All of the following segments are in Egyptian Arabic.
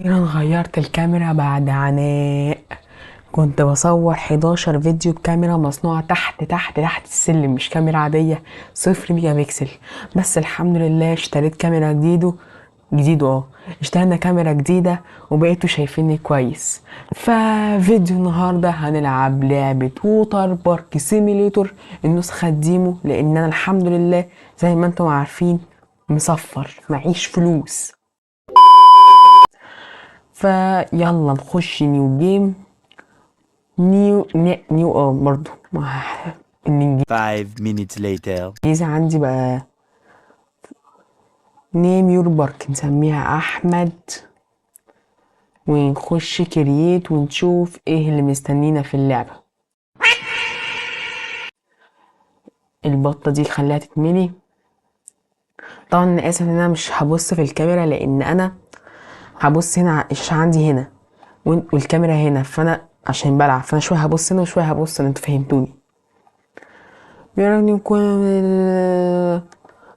أخيرا غيرت الكاميرا بعد عناء. كنت بصور 11 فيديو بكاميرا مصنوعة تحت تحت تحت السلم، مش كاميرا عادية، 0 ميجا بكسل. بس الحمد لله اشتريت كاميرا جديدة. اشترينا كاميرا جديدة وبقيتوا شايفيني كويس. ففيديو النهاردة هنلعب لعبة Water Park Simulator النسخة ال demo، لان انا الحمد لله زي ما انتم عارفين مصفر معيش فلوس. فيلا نخش new game، new new برضو الانجليزي 5 minutes later. عندي بقى. name your park نسميها احمد، ونخش create ونشوف ايه اللي مستنينا في اللعبة. البطة دي خليها تتملي. طبعا انا اسف ان انا مش هبص في الكاميرا، لان انا هبص هنا الشاشة عندي هنا والكاميرا هنا، فانا عشان بلعب فانا شوية هبص هنا وشوية هبص هنا، انتوا فهمتوني. بيقولوا يكون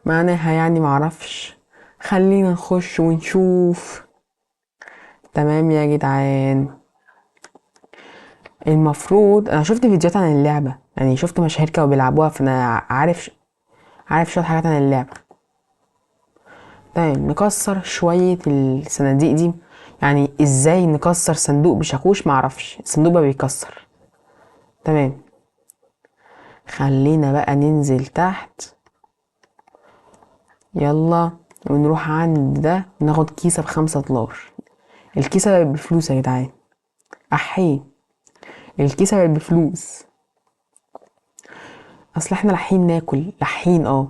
معناها يعني معرفش. خلينا نخش ونشوف. تمام يا جدعان، المفروض انا شفت فيديوهات عن اللعبة، يعني شفت مشاهير كانوا بيلعبوها، فانا عارف شوية حاجات عن اللعبة. طيب نكسر شوية الصناديق دي. يعني ازاي نكسر صندوق بشاكوش؟ معرفش، الصندوق بقى بيكسر. تمام، خلينا بقى ننزل تحت، يلا، ونروح عند ده ناخد كيسة ب5 دولار. الكيسة بقت بفلوس يا جدعان، احي الكيسة بقت بفلوس. اصل احنا لاحقين ناكل، لاحقين.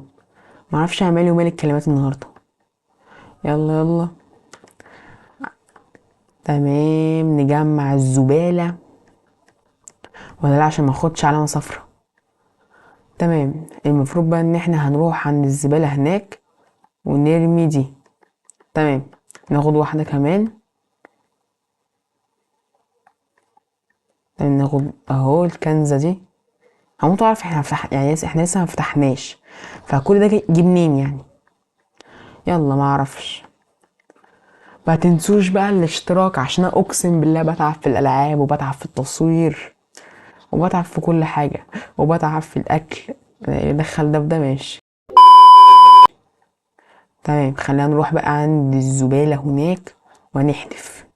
معرفش اعمل ومال الكلمات النهاردة. يلا يلا، تمام، نجمع الزبالة ولا لا عشان ما اخدش علامة صفرا. تمام، المفروض بقى ان احنا هنروح عند الزبالة هناك ونرمي دي. تمام، ناخد واحدة كمان. تمام، ناخد اهو الكنزة دي. هموت اعرف احنا هنفتح، يعني احنا لسه ما فتحناش، فكل ده جه منين يعني؟ يلا ما اعرفش. ما تنسوش بقى الاشتراك، عشان انا اقسم بالله بتعب في الالعاب وبتعب في التصوير وبتعب في كل حاجة وبتعب في الاكل. دخل ده في ده، ماشي. تمام، خلينا نروح بقى عند الزبالة هناك ونحذف.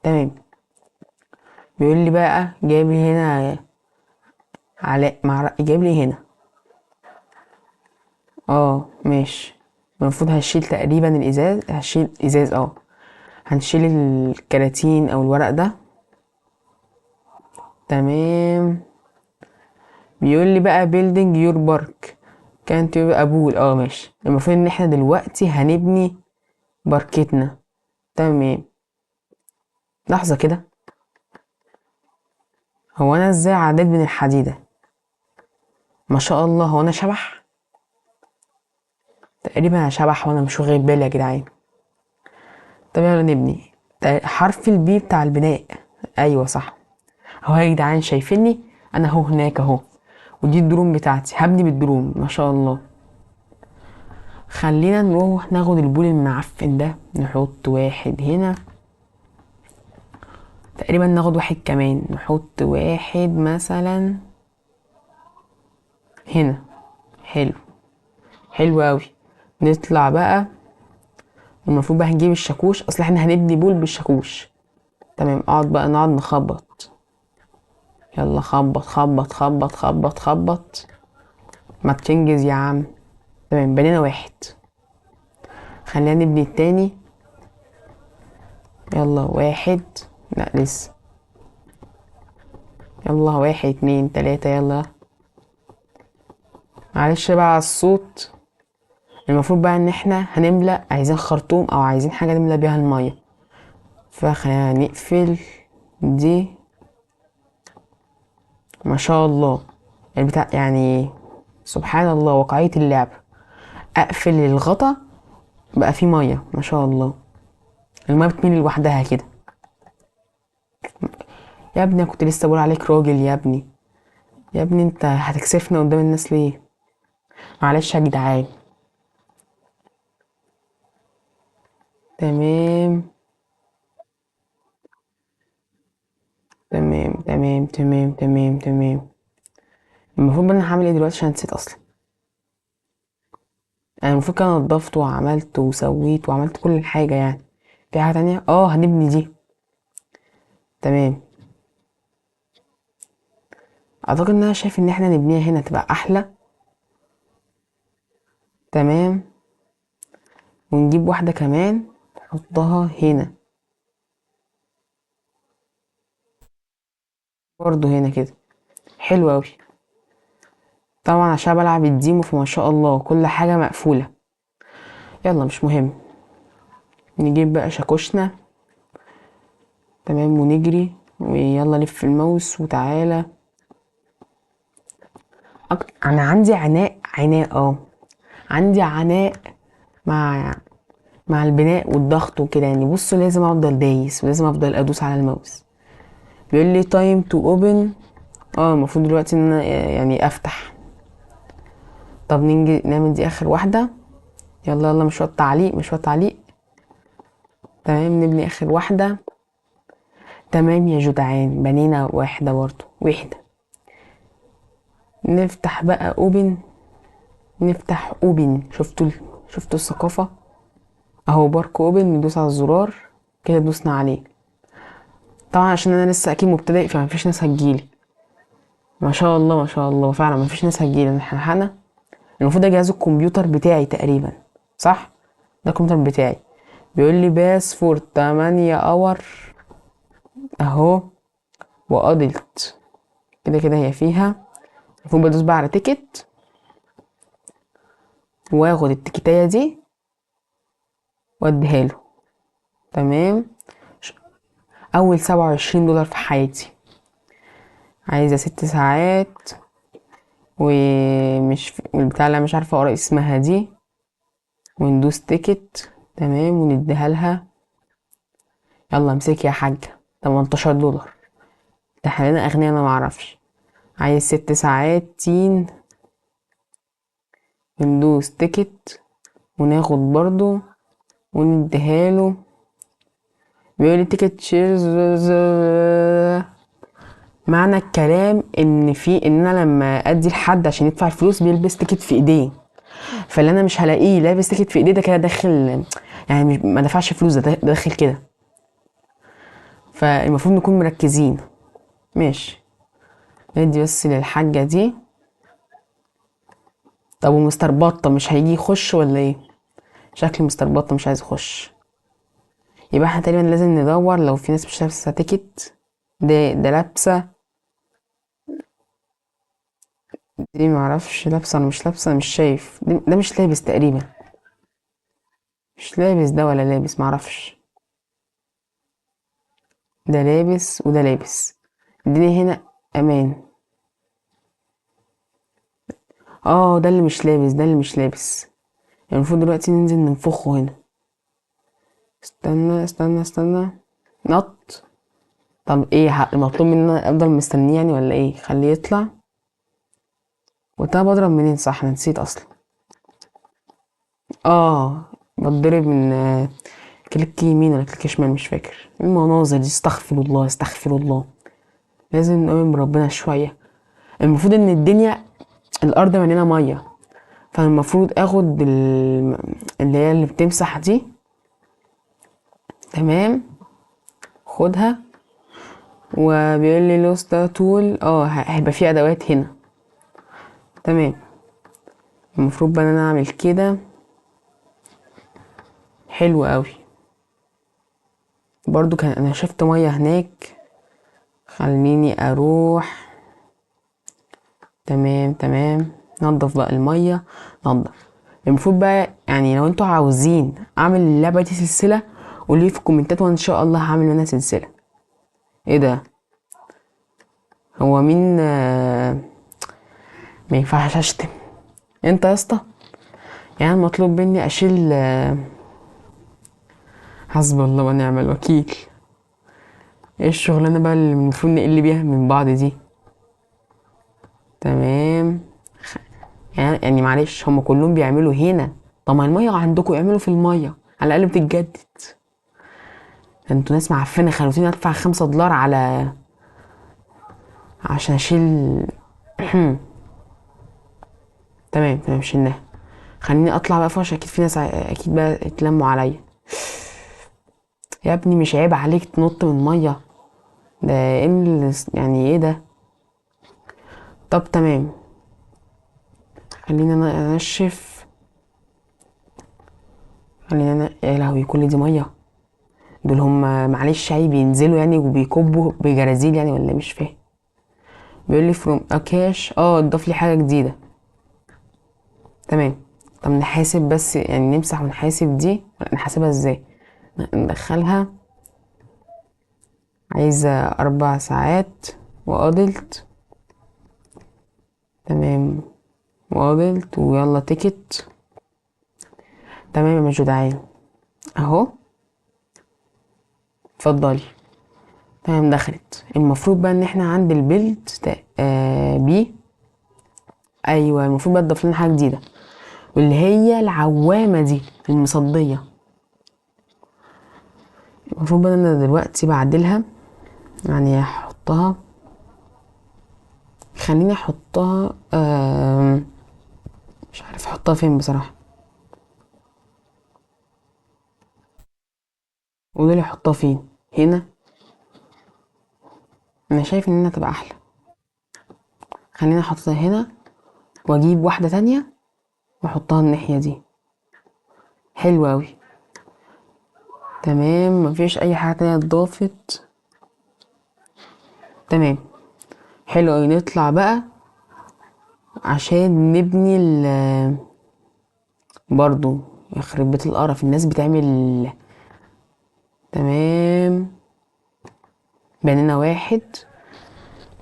تمام، بيقول لي بقى جايب لي هنا علاء، مع جايب لي هنا. ماشي. المفروض هشيل تقريبا الازاز، هشيل ازاز، هنشيل الكراتين او الورق ده. تمام، بيقول لي بقى building your park كانت يبقى pool. ماشي. المفروض ان احنا دلوقتي هنبني باركتنا. تمام، لحظة كده، هو انا ازاي عديت من الحديدة؟ ما شاء الله، هو انا شبح تقريبا؟ انا شبح وانا مش واخد بالي يا جدعان. طب يلا نبني. حرف البي بتاع البناء، ايوه صح. اهو يا جدعان شايفيني انا اهو هناك اهو، ودي الدرون بتاعتي، هبني بالدرون ما شاء الله. خلينا نروح ناخد البول المعفن ده، نحط واحد هنا تقريبا، ناخد واحد كمان، نحط واحد مثلا هنا. حلو، حلو قوي. نطلع بقى، المفروض بقى هنجيب الشاكوش، اصل احنا هنبني بول بالشاكوش. تمام، اقعد بقى نقعد نخبط. يلا خبط خبط خبط خبط خبط، ما تنجز يا عم. تمام، بنينا واحد، خلينا نبني التاني. يلا واحد، لا لسه، يلا 1 2 3، يلا. معلش بقى على الصوت. المفروض بقى ان احنا هنملأ، عايزين خرطوم او عايزين حاجة نملأ بيها المية، فخلينا نقفل دي. ما شاء الله البتاع، سبحان الله واقعية اللعبة. اقفل الغطا بقى فيه مية، ما شاء الله المية بتميل لوحدها كده. يا ابني كنت لسه بقول عليك راجل يا ابني، يا ابني انت هتكسفنا قدام الناس ليه؟ معلش يا جدعان. تمام، تمام تمام تمام تمام تمام. المفروض انا هعمل ايه دلوقتي عشان نسيت اصلا؟ انا المفروض كده نضفت وعملت وسويت وعملت كل حاجة يعني. في حاجة تانية؟ هنبني دي. تمام، اعتقد ان انا شايف ان احنا نبنيها هنا تبقى احلى. تمام، ونجيب واحدة كمان نحطها هنا برضو هنا كده. حلو اوي. طبعا عشان بلعب ال demo فما شاء الله كل حاجة مقفولة. يلا مش مهم، نجيب بقى شاكوشنا. تمام، ونجري ويلا لف الماوس وتعالى. انا عندي عناء، عناء عندي عناء مع البناء والضغط وكده يعني. بصوا لازم افضل دايس ولازم افضل ادوس على الماوس. بيقول لي time to open. المفروض دلوقتي ان انا افتح. طب نيجي نعمل دي اخر واحدة. يلا يلا، مش وقت تعليق، مش وقت تعليق. تمام، نبني اخر واحدة. تمام يا جدعان، بنينا واحدة برضو، واحدة. نفتح بقى open، نفتح open. شفتوا الثقافة اهو، park open. ندوس على الزرار كده، دوسنا عليه. طبعا عشان انا لسه اكيد مبتدئ فمفيش ناس هتجيلي. ما شاء الله ما شاء الله، فعلا مفيش ناس هتجيلي. احنا لحقنا. المفروض ده جهاز الكمبيوتر بتاعي تقريبا، صح؟ ده الكمبيوتر بتاعي. بيقول لي pass for 8 hour اهو، و adult كده كده هي فيها. المفروض بدوس بقى على ticket واخد التيكتايه دي واديها له. تمام، اول 27 دولار في حياتي. عايزه 6 ساعات ومش والبتاع اللي انا مش عارفه اقرا اسمها دي. وندوس ticket. تمام، ونديها لها. يلا امسكي يا حاجه، 18 دولار. ده احنا لنا اغنياء انا معرفش. عايز 6 ساعات تين. وندوس ticket وناخد برضو ونديها له. بيقول لي ticket shares. معنى الكلام ان انا لما ادي لحد عشان يدفع الفلوس بيلبس ticket في ايديه، فاللي انا مش هلاقيه لابس ticket في ايديه ده كده داخل، يعني ما دفعش فلوس، ده داخل كده. فالمفروض نكون مركزين. ماشي، ندي بس للحاجة دي. طب ومستر بطة مش هيجي يخش ولا ايه؟ شكل مستر بطة مش عايز يخش. يبقى احنا تقريبا لازم ندور لو في ناس مش لابسة ticket. ده لابسة دي، معرفش لابسة ولا مش لابسة، مش شايف. ده مش لابس تقريبا، مش لابس ده ولا لابس، معرفش. ده لابس وده لابس. الدنيا هنا امان. ده اللي مش لابس، ده اللي مش لابس. المفروض دلوقتي ننزل ننفخه هنا. استنى استنى استنى، نط. طب ايه المطلوب مني ان انا افضل مستنيه يعني ولا ايه؟ خليه يطلع. وقتها بضرب منين؟ صح انا نسيت اصلا. بتضرب من click يمين ولا click شمال مش فاكر. المناظر دي، استغفر الله استغفر الله. لازم نؤمن بربنا شوية. المفروض ان الدنيا الارض مليانة مية، فالمفروض اخد اللي هي اللي بتمسح دي. تمام، خدها. وبيقول لي lost tool. هيبقى في ادوات هنا. تمام، المفروض بقى ان انا اعمل كده. حلو قوي. برضو كان انا شفت مية هناك، خليني اروح. تمام تمام، نضف بقى المية، نضف. المفروض بقى لو انتوا عاوزين اعمل اللعبة دي سلسلة قولي في الكومنتات، وان شاء الله هعمل منها سلسلة. ايه ده؟ هو مين؟ ما ينفعش اشتم انت يا اسطى. المطلوب مني اشيل، حسب الله ونعم الوكيل. ايه الشغلانة بقى اللي المفروض نقل بيها من بعض دي؟ تمام. معلش هم كلهم بيعملوا هنا، طب ما المية عندكم اعملوا في المية على الاقل بتتجدد. انتوا ناس معفنه، خلوتوني ادفع 5 دولار على عشان اشيل. تمام تمام شلناها. خليني اطلع بقى فوق عشان اكيد في ناس اكيد بقى اتلموا عليا. يا ابني مش عيب عليك تنط من مية ده؟ ايه يعني ايه ده؟ طب تمام، خلينا انا انشف. خلينا انا، يا لهوي كل دي مية. دول هم معلش عيب بينزلوا يعني وبيكبوا بجرازيل يعني ولا مش فاهم. بيقول لي from كاش. اتضاف لي حاجة جديدة. تمام. طب نحاسب بس يعني، نمسح ونحاسب دي. نحاسبها ازاي؟ ندخلها. عايزه 4 ساعات وادلت. تمام وادلت، ويلا ticket. تمام يا جدعان اهو، اتفضلي. تمام دخلت. المفروض بقى ان احنا عند ال build بي. ايوه المفروض بقى تضيف لنا حاجة جديدة، واللي هي العوامه دي المصديه. المفروض بقى ان انا دلوقتي بعدلها يعني، هحطها، خليني احطها، مش عارف احطها فين بصراحة. قولوا لي احطها فين. هنا انا شايف ان هنا تبقى احلى. خليني احطها هنا واجيب واحدة تانية واحطها الناحية دي. حلوة اوي. تمام مفيش اي حاجة تانية اتضافت. تمام حلو اوي. نطلع بقى عشان نبني برضو يخرب بيت القرف الناس بتعمل. تمام بنينا واحد.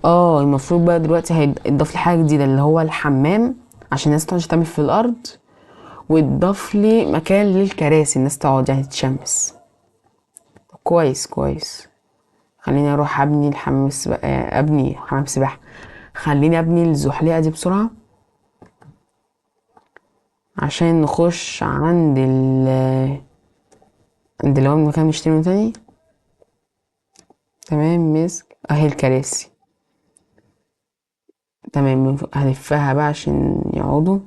المفروض بقى دلوقتي هيتضاف لي حاجة جديدة اللي هو الحمام، عشان الناس تقعد تعمل في الأرض، ويتضاف لي مكان للكراسي الناس تقعد يعني تتشمس. كويس كويس. خليني اروح ابني الحمام السباحة، ابني حمام سباحة. خليني ابني الزحليقة دي بسرعة عشان نخش عند عند اللي هو المكان نشتري منه تاني. تمام مسك اهي الكراسي. تمام هلفها بقى عشان يقعدوا.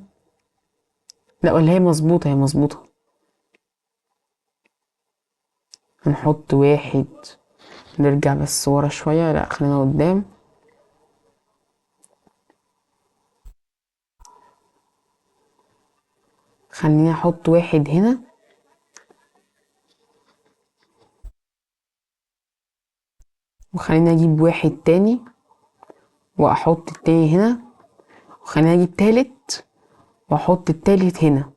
لا ولا هي مظبوطة، هي مظبوطة. هنحط واحد، نرجع بس ورا شوية، لا خلينا قدام. خليني احط واحد هنا. وخليني اجيب واحد تاني واحط التاني هنا. وخليني اجيب تالت واحط التالت هنا.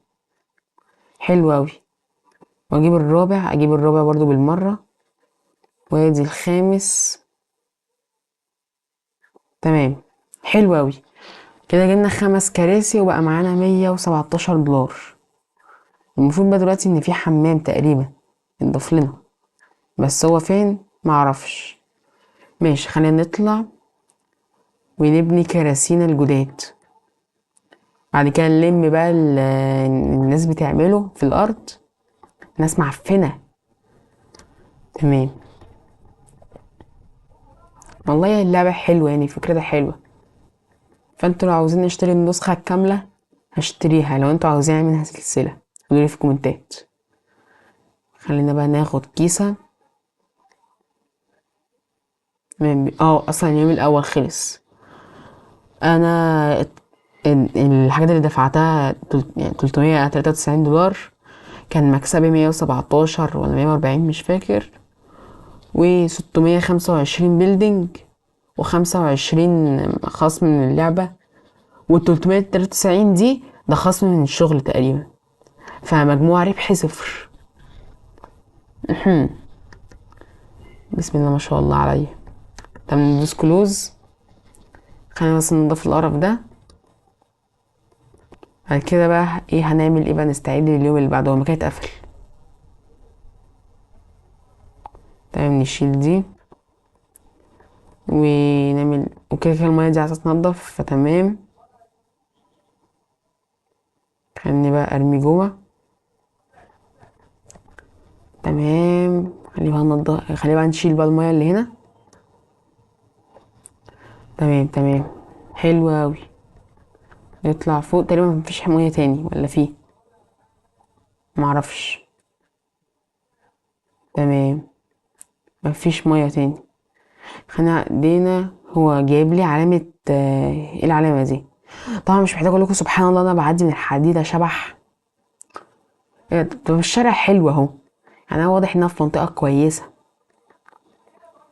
حلو اوي. واجيب الرابع، اجيب الرابع برضو بالمرة. وادي الخامس. تمام حلو اوي. كده جبنا 5 كراسي وبقى معانا 117 دولار. المفروض بقى دلوقتي ان في حمام تقريبا اتضاف لنا، بس هو فين معرفش. ماشي خلينا نطلع ونبني كراسينا الجداد. بعد كده نلم بقى الناس بتعمله في الارض، ناس معفنه. تمام والله اللعبة حلوة يعني، فكرتها حلوة. فانتوا لو عاوزين نشتري النسخة الكاملة هشتريها، لو انتوا عاوزين منها سلسلة قولولي في الكومنتات. خلينا بقى ناخد كيسه. تمام. اصلا اليوم الاول خلص. انا الحاجات اللي دفعتها 393 دولار، كان مكسبي 117 ولا 140 مش فاكر، و ستمية خمسة وعشرين بيلدينج، وخمسة وعشرين خصم من اللعبة، والتلتمية تلاتة وتسعين دي ده خصم من الشغل تقريبا، فمجموع ربحي 0. بسم الله ما شاء الله عليا. طب ندوس كلوز. خلينا بس نضيف القرف ده. بعد كده بقى ايه هنعمل ايه بقى؟ نستعد لليوم اللي بعده. هو المكان اتقفل. تمام نشيل دي ونعمل، وكده كده المية دي عايزة تتنضف، فتمام. خليني بقى ارمي جوه. تمام خليه بقى ننضف، خليه بقى نشيل بقى المية اللي هنا. تمام تمام، حلو اوي. نطلع فوق، تقريبا مفيش حموية تاني ولا فيه؟ معرفش. تمام مفيش مية تاني. خلينا ايدينا. هو جايب لي علامة، ايه العلامة دي؟ طبعا مش محتاج اقول لكم، سبحان الله انا بعدي من الحديدة شبح. طب الشارع حلو اهو، انا واضح انها في منطقة كويسة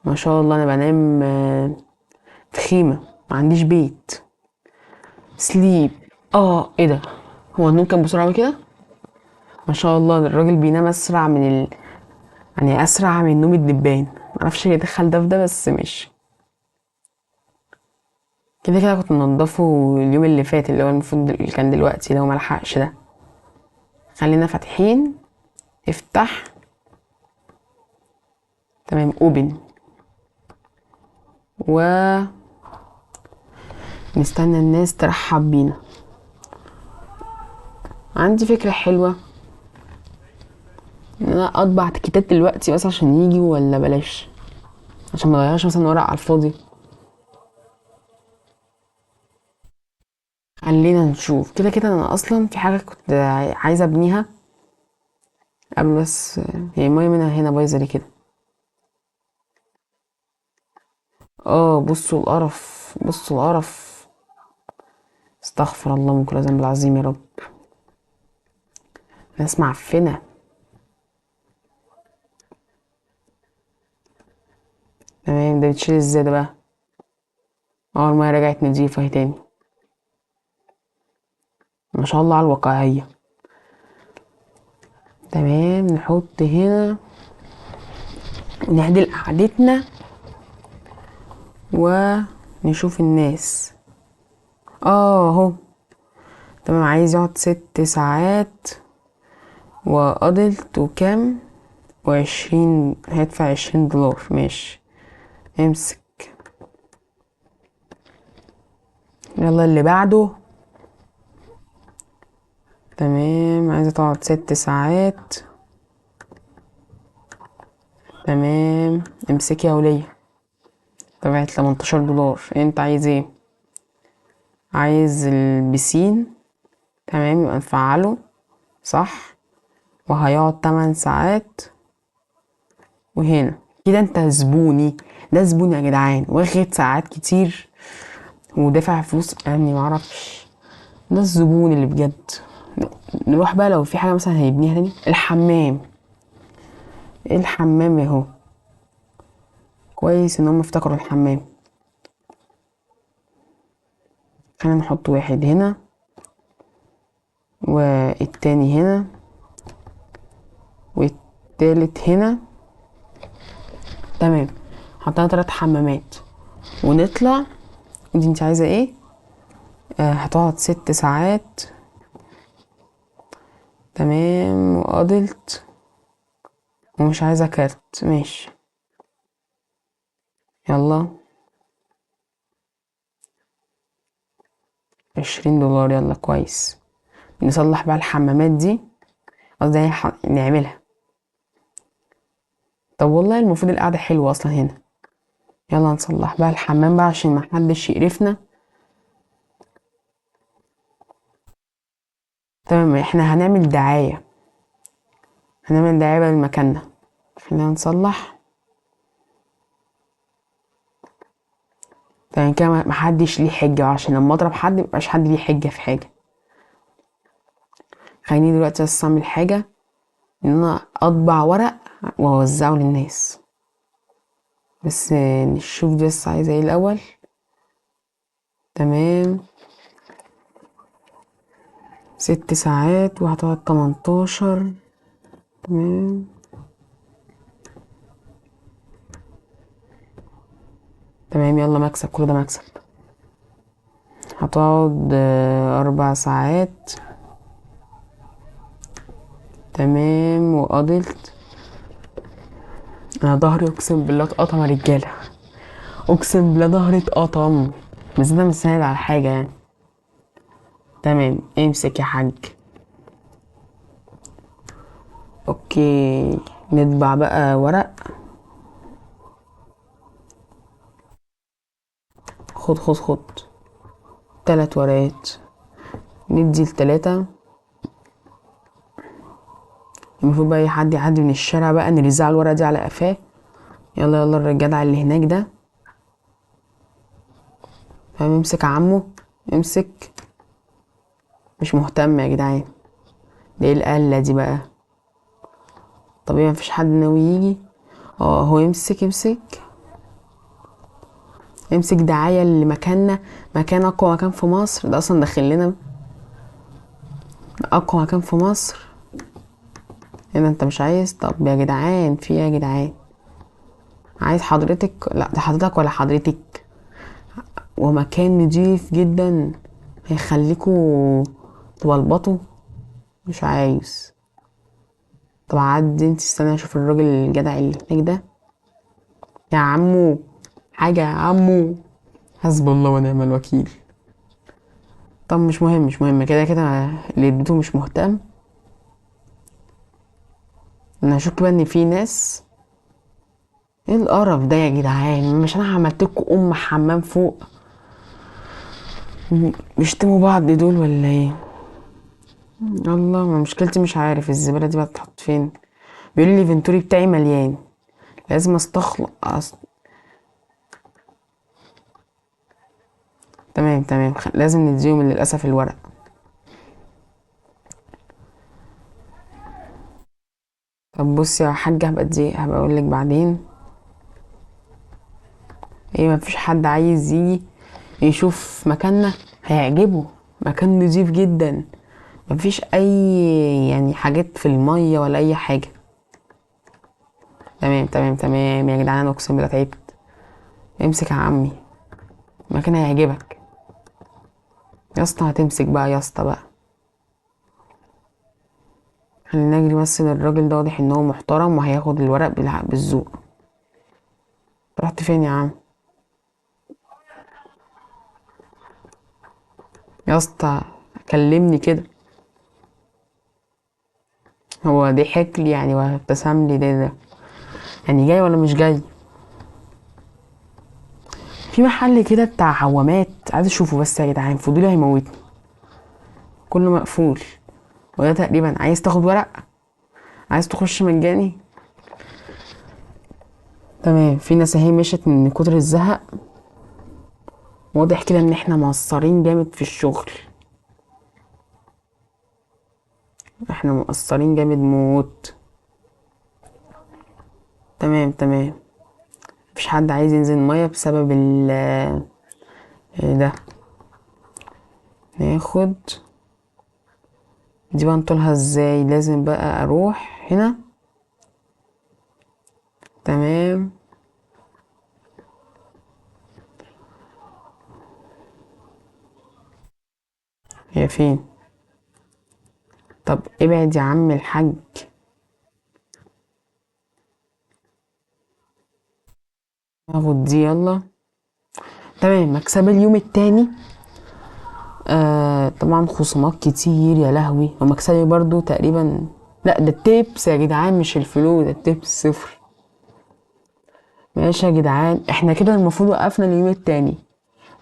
ما شاء الله. انا بنام في خيمة، ما عنديش بيت. سليب. ايه ده؟ هو النوم كان بسرعة أوي كده؟ ما شاء الله الراجل بينام اسرع من ال... يعني اسرع من نوم الدبان. معرفش ليه دخل ده في ده، بس ماشي. كده كده كنت منضفه اليوم اللي فات، اللي هو المفروض اللي كان دلوقتي، لو ملحقش ده. خلينا فاتحين. افتح. تمام، اوبن. و نستنى الناس ترحب بينا. عندي فكرة حلوة ان انا اطبع تيكيتات دلوقتي بس عشان يجي، ولا بلاش عشان ما اضيعش مثلا ورق على الفاضي. خلينا نشوف. كده كده انا اصلا في حاجة كنت عايزة ابنيها قبل، بس هي المية منها هنا بايظة ليه كده؟ بصوا القرف، بصوا القرف. استغفر الله من كل ذنب العظيم يا رب. ناس معفنة. تمام، ده بيتشيل ازاي ده بقى؟ المية رجعت نضيفة اهي تاني. ما شاء الله على الواقعية. تمام، نحط هنا، نعدل قعدتنا ونشوف الناس. اهو. تمام، عايز يقعد 6 ساعات وادلت وكام؟ وعشرين، هيدفع 20 دولار. ماشي، امسك. يلا اللي بعده. تمام، عايزة تقعد 6 ساعات. تمام، امسكي يا ولية. دفعت 18 دولار. انت عايز ايه؟ عايز البسين. تمام، يبقى نفعله صح. وهيقعد 8 ساعات. وهنا كده انت زبوني، ده زبوني يا جدعان، واخد ساعات كتير ودافع فلوس، يعني معرفش. ده الزبون اللي بجد. نروح بقى لو في حاجة مثلا هيبنيها تاني. الحمام، الحمام اهو. كويس ان هم افتكروا الحمام. خلينا نحط واحد هنا والتاني هنا والتالت هنا. تمام، حطينا 3 حمامات. ونطلع. دي انت عايزة ايه؟ هتقعد 6 ساعات. تمام، وادلت ومش عايزة كارت. ماشي، يلا 20 دولار. يلا كويس. نصلح بقى الحمامات دي، قصدي نعملها. طب والله المفروض القعدة حلوة أصلا هنا. يلا نصلح بقى الحمام بقى عشان محدش يقرفنا. تمام، احنا هنعمل دعاية، هنعمل دعاية بقى لمكاننا. خلينا نصلح. تمام كده، محدش ليه حجة، عشان لما اضرب حد ميبقاش حد ليه حجة في حاجة. خليني دلوقتي بس اعمل حاجة، ان انا اطبع ورق واوزعه للناس. بس نشوف دي بس عايزة ايه الاول. تمام، 6 ساعات وهتقعد 18. تمام تمام، يلا مكسب، كل ده مكسب. هتقعد 4 ساعات. تمام، وقضيت. انا ظهري اقسم بالله اتقطم يا رجاله، اقسم بالله ظهري اتقطم، بس ده مش ساند على حاجه يعني. تمام، امسك يا حاج. اوكي، نطبع بقى ورق. خد خد خد 3 ورقات، ندي ال3. المفروض بقى اي حد يعدي من الشارع بقى نرزع الورقة دي على قفاه. يلا يلا الجدع اللي هناك ده، فاهم؟ امسك يا عمو، امسك. مش مهتم يا جدعان. ده ايه القلة دي بقى؟ طب ايه، مفيش حد ناوي يجي؟ هو امسك، امسك، امسك. دعاية لمكاننا، مكان اقوى مكان في مصر. ده اصلا داخل لنا اقوى مكان في مصر. ايه ده، انت مش عايز؟ طب يا جدعان في ايه يا جدعان؟ عايز حضرتك؟ لا ده حضرتك ولا حضرتك. ومكان نضيف جدا هيخليكوا تبلبطوا. مش عايز. طب عدي انت، استنى اشوف الراجل الجدع اللي هناك ده. يا عمو حاجة يا عمو، حسب الله ونعم الوكيل. طب مش مهم، مش مهم، كده كده اللي اديته مش مهتم. انا هشك بقى ان في ناس. ايه القرف ده يا جدعان؟ مش انا عملت لكم ام حمام فوق؟ بيشتموا بعض دول ولا ايه؟ الله، ما مشكلتي مش عارف الزبالة دي بقى تتحط فين. بيقول لي الانفنتوري بتاعي مليان، لازم استخلص. تمام تمام، لازم نديهم للاسف الورق. طب بصي يا حاجة، هبقى اقول لك بعدين. ايه، مفيش حد عايز يجي يشوف مكاننا؟ هيعجبه، مكان نظيف جدا، مفيش اي حاجات في المية ولا اي حاجة. تمام تمام تمام يا جدعان، انا اقسم بالله تعبت. امسك يا عمي، المكان هيعجبك يا اسطى. هتمسك بقى يا اسطى بقى. خلينا نجري بس للراجل ده، واضح ان هو محترم وهياخد الورق بالذوق. رحت فين يا عم يا اسطى؟ كلمني كده. هو ضحك لي وابتسم لي. ده جاي ولا مش جاي؟ في محل كده بتاع عوامات عايز اشوفه بس يا جدعان، فضولي هيموتني. كله مقفول. وده تقريبا عايز تاخد ورق، عايز تخش مجاني. تمام، في ناس اهي مشت من كتر الزهق. واضح كده ان احنا مقصرين جامد في الشغل، احنا مقصرين جامد موت. تمام تمام، مفيش حد عايز ينزل المية بسبب ده. ناخد دي بقى نطولها ازاي؟ لازم بقى اروح هنا. تمام، هي فين؟ طب ابعد يا عم الحاج. ناخد دي يلا. تمام، مكسب اليوم التاني. طبعا خصومات كتير يا لهوي. ومكسبي برضو تقريبا، لا ده التيبس يا جدعان مش الفلوس، ده التيبس 0. ماشي يا جدعان، احنا كده المفروض وقفنا اليوم التاني.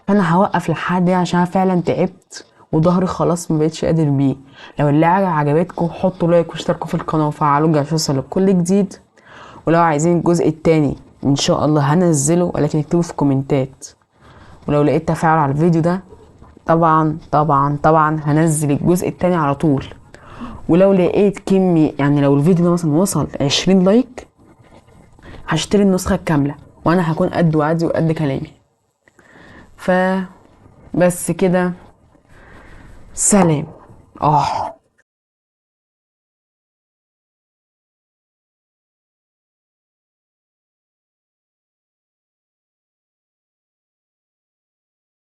فانا هوقف لحد ده عشان فعلا تعبت وظهري خلاص ما بقتش قادر بيه. لو اللعبة عجبتكم حطوا لايك واشتركوا في القناة وفعلوا الجرس عشان يوصلكوا كل جديد. ولو عايزين الجزء التاني ان شاء الله هنزله، ولكن اكتبوا في الكومنتات. ولو لقيت تفاعل على الفيديو ده طبعا طبعا طبعا هنزل الجزء التاني على طول. ولو لقيت كمية، يعني لو الفيديو ده مثلا وصل 20 لايك هشتري النسخة الكاملة، وانا هكون قد وعدي وقد كلامي. ف بس كده، سلام.